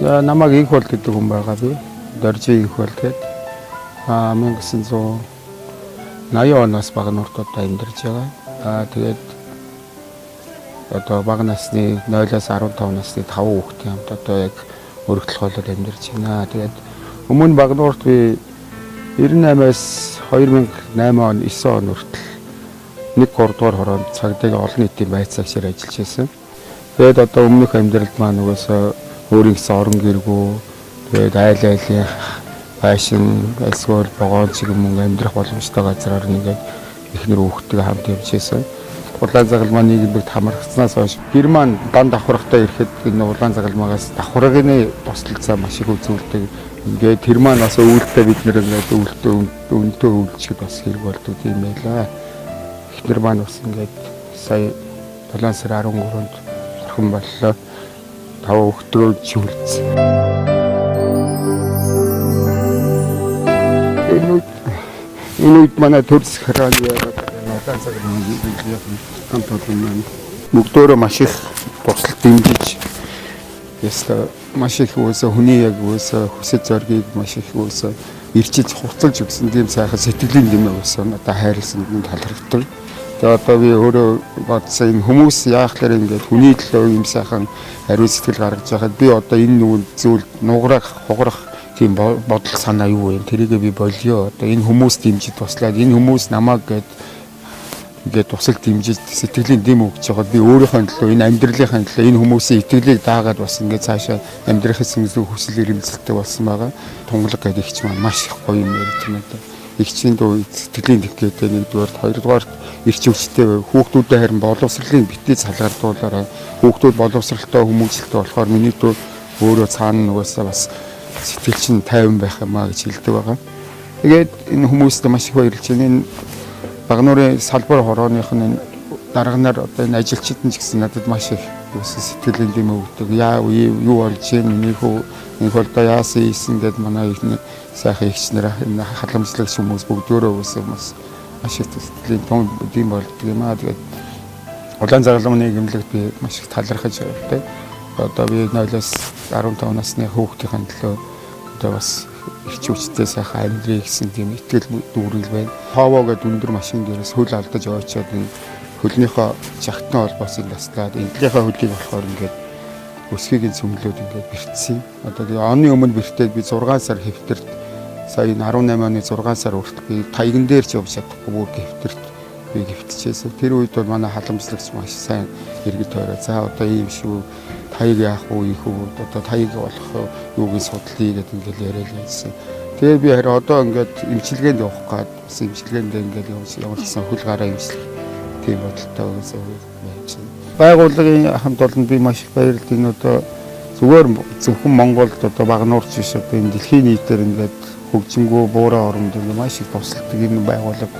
Намайг Инх бол гэдэг хүн байгаа би. Доржи Инх бол гээд 1980 оноос Багануурт одоо амьдарч байгаа. Тэгээд одоо бага насны 0-аас 15 насны 5 хүүхдийн хамт одоо яг өргөдөл хоолоор амьдарч байна. Тэгээд өмнө Багануурт би 98-аас 2008 он 9 он хүртэл 1 3 дугаар хороонд цагдаагийн олон нийтийн байцаагчаар ажиллаж байсан. Тэгээд одоо өмнөх амьдралд маань угаасаа өөрийн гэсэн орон гэргүй, тэгээд айл айлын байшин, эсвэл вагон чиг юм амьдрах боломжтой газраар нэгээд эхнэр хүүхдтэйгээ хамт явж байсан. Улаан загалмаа нийгэмд хамрагдсанаас хойш гэр маань дан давхаргатай ирэхэд энэ улаан загалмаагаас давхаргын туслалцаа маш их үзүүлдэг. Ингээд тэр маань бас өвөлтөө бид нэр ингээд өвөлтөө өнтөө өвлчихэд бас хэрэг болдог юм байлаа. Эхнэр маань бас ингээд сая 7 сарын 13-нд орхон боллоо. 5 хүүхдөө чиглүүлсэн. Энэ үед манай төрс харааны яагаад улаан цагийн хамт олон маань бүгдөө маш их тусал дэмжиж яста маш их уусаа хүний яг уусаа хүсэл зоригийг маш их уусаа ирчиж хуцалж өгсөн тийм сайхан сэтгэлийн дэмээ уусаа надад хайрлсан нь талархдаг. Тэгээ одоо би өөрөө бодсон энэ хүмүүс яахлаар ингээд хүний төлөө юм сайхан ариун сэтгэл гаргаж байхад би одоо энэ нүгэн зүйл нуграх, хугарах тийм бодол санаа юу вэ? Тэрийгээ би болио. Одоо энэ хүмүүс дэмжиж туслаад энэ хүмүүс намайг гээд ингээд тусал дэмжиж сэтгэлийн дэм өгч байхад би өөрийнхөө төлөө энэ амьдралынхаа төлөө энэ хүмүүсийн итгэлийг даагаад бас ингээд цаашаа амьдрахын зүг хүсэл эрмэлзэлтэй болсон байгаа. Тунгалаг гэдэг ихч маань маш их гоё юм ярьж байна надад. Игчийн дүү сэтгэлийн төвхтэй нэгдүгээр, хоёрдугаар эрч хүчтэй хүүхдүүдэд харин боловсролын битгий салгардуулаарай. Хүүхдүүд боловсролтой хүмүүжлэлтэй болохоор миний дүү өөрөө цаана нугасаа бас сэтгэл чинь тайван байх юм а гэж хэлдэг байгаа. Тэгээд энэ хүмүүстээ маш их баярлж байна. Энэ Багануурын салбар хорооных нь дарга нар одоо энэ ажилчид нь ч гэсэн надад маш их сэтгэлийн дэм өгдөг. Яа юу болж юм миний хүү энэ холдоо яасан ийсэн гэд манай ихний сайхан эгч нар энэ халамжлагч хүмүүс бүгдөө үсэн бас маш их сэтгэлийн тун дэм болдог юм аа. Тэгээд улаан загалмын нийгэмлэгт би маш их талархаж байна. Одоо би 0-аас 15 насны хүүхдийн төлөө одоо бас эрч хүчтэй сайхан амьдрий гэсэн тийм итгэл дүүрэл байна. Хово гэдэг өндөр машин дээрээс хөл алдаж ойчоод энэ хөлнийхөө жагтан холбоосыг таслаад эндлийнхээ хөлийг болохоор ингээд өсгийг нь цөмлөөд ингээд бэртсэн. Одоо тэгээ оны өмнө бэртээд би 6 сар хэвтэрт сая энэ 18 оны 6 сар хүртэл би таяган дээр ч явж чадахгүй бүр хэвтэрт би хэвтчихсэн. Тэр үед бол манай халамжлагч маш сайн иргэд тойроо. За одоо ийм шүү. Таяг яах вэ, ийх үү? Одоо таяг болох юуг нь судлая гэдэг ингээд яриад байсан. Тэгээ би харин одоо ингээд эмчилгээнд явах гад бас эмчилгээнд ингээд явж ямарчсан хөл гараа эмчлэх тийм бодолтой байсан байж байна. Байгууллагын хамт олонд би маш их баярлалаа. Энэ одоо зүгээр зөвхөн Монголд одоо Багануурч биш одоо энэ дэлхийн нийтээр ингээд хөгжингүү буурай оронд ингээд маш их тусалдаг энэ байгууллага